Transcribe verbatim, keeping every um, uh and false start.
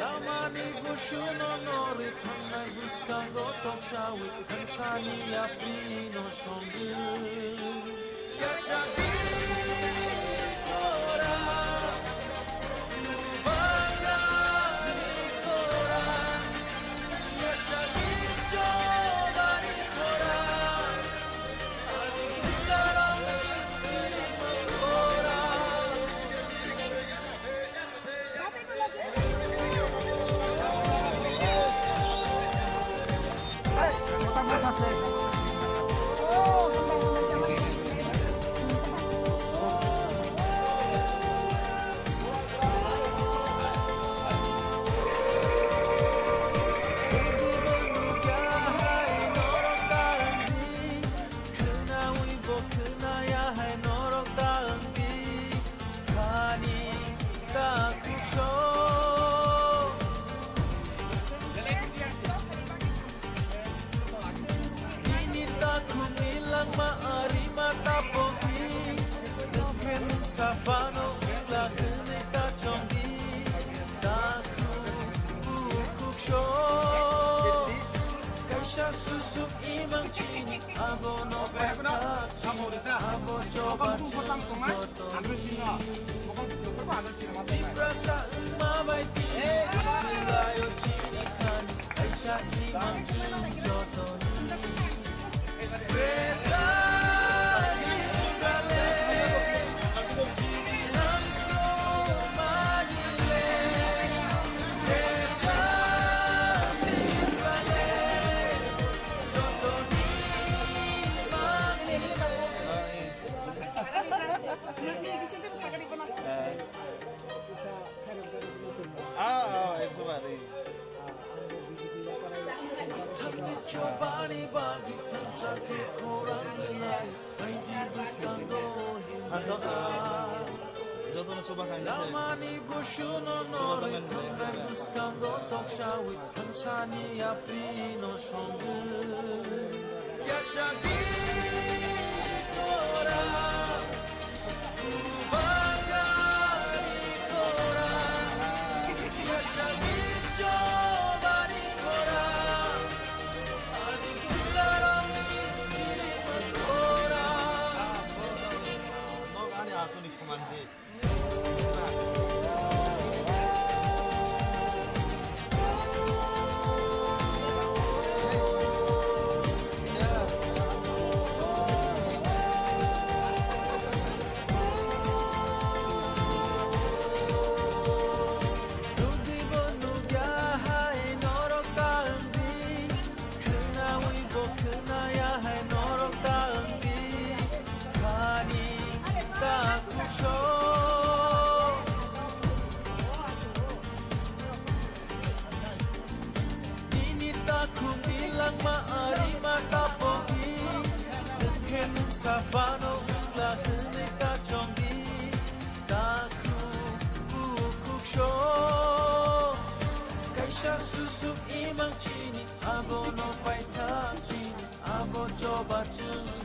Tamani busuno norwi thangnai bwskango toksawi thansani yaprino songwi. Yachagwi kora, lubangani kora, yachagwi chobani kora, ani bwsarokni kora. Khwnawi bo khwnaya hai norok ta wngdi, khani ta khukso. Nini takhukni langma arima ta pokdi, nwng khe nwng saphano wngla hwnwi ta chongdi, takhuk bukhuk so. Kaisa susuk imang chini. Abono paithak chini, abo choba chini jotoni. Tiprasa wngma bai tini layo chini khani, kaisa imang chini jotoni. Beta ni bale, chini langso mani le. Beta ni bale. Jotono chuba khaina se. Lamani busuno norwi thangnai bwskango toksawi thansani yaprino songwi. Yachagwi kora, kubangani kora, yachagwi chobani kora, ani bwsarokni chirima kora. Nok ani asuni soman je. Khwnawi bo khwnaya hai norok ta wngdi, khani ta khukso. Nini takhukni langma arima ta pokdi, nwng khe nwng saphano wngla hwnwi ta chongdi, takhuk bukhuk so. Kaisa susuk imang chini, abono paithak chini. Abo choba chwng